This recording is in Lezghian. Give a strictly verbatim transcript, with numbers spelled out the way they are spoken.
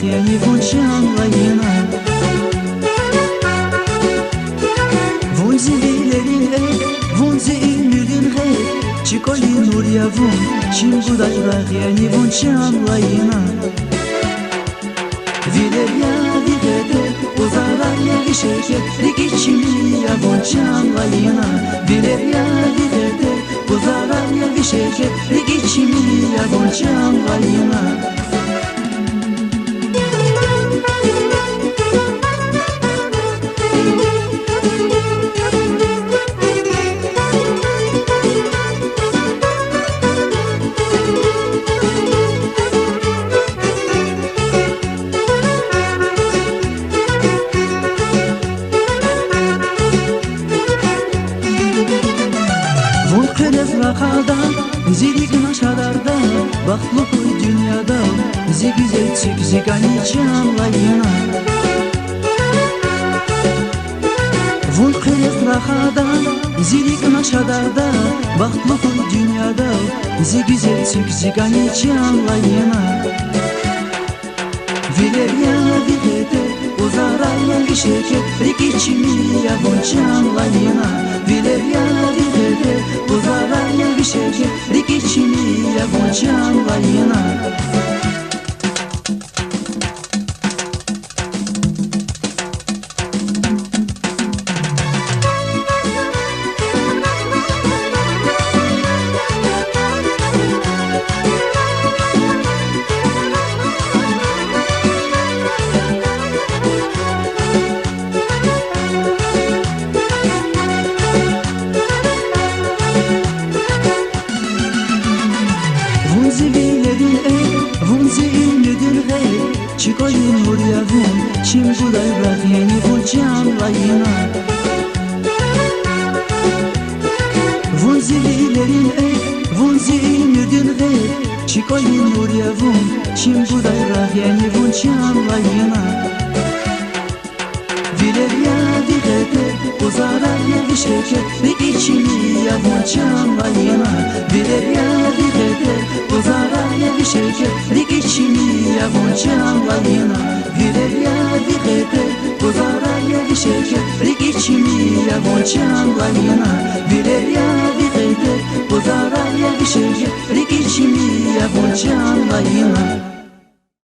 яни вун чан лайна. Вун зи вилерин эр, вун зи уьмуьрдин гъед, чи кӀвалин нур я вун, чим гудай рагъ яни вун чан лайна. Вилер я ви гъетер, пӀузарар я ви шекер, рикӀиз чими я вун чан лайна. Вилер я ви гъетер, пӀузарар я ви шекер, рикӀиз чими я вун чан лайна. Вун хъуьрез рахада, зи рикӀ на шадарда, бахтлу хьуй дуьньяда, зи гуьзел цуьк, зи кӀани чан лайна. Вун хъуьрез рахада, зи рикӀ на шадарда, бахтлу хьуй дуьньяда, зи гуьзел цуьк, зи кӀани чан лайна. Вилер я ви гъетер, пӀузарар я ви шекер, рикӀиз чими я вун чан лайна. Вилер я ви гъетер, пӀузарар я ви шекер, рикӀиз чими я вун чан лайна. Вун зи вилерин эр, вун зи уьмуьрдин гъед, чи кӀвалин нур я вун, чим гудай рагъ яни вун чан лайна. Вун зи вилерин эр, вун зи уьмуьрдин гъед, чи кӀвалин нур я вун, чим гудай рагъ яни вун чан лайна. Вилер я ви гъетер, пӀузарар я ви шекер, рикӀиз чими я вун чан лайна. Вилер я ви гъетер, пӀузарар я ви шекер, рикӀиз чими я вун чан лайна. Вилер я ви гъетер, пӀузарар я ви шекер, рикӀиз чими я вун чан лайна. Вилер я ви гъетер, пӀузарар я ви шекер, рикӀиз чими я вун чан лайна.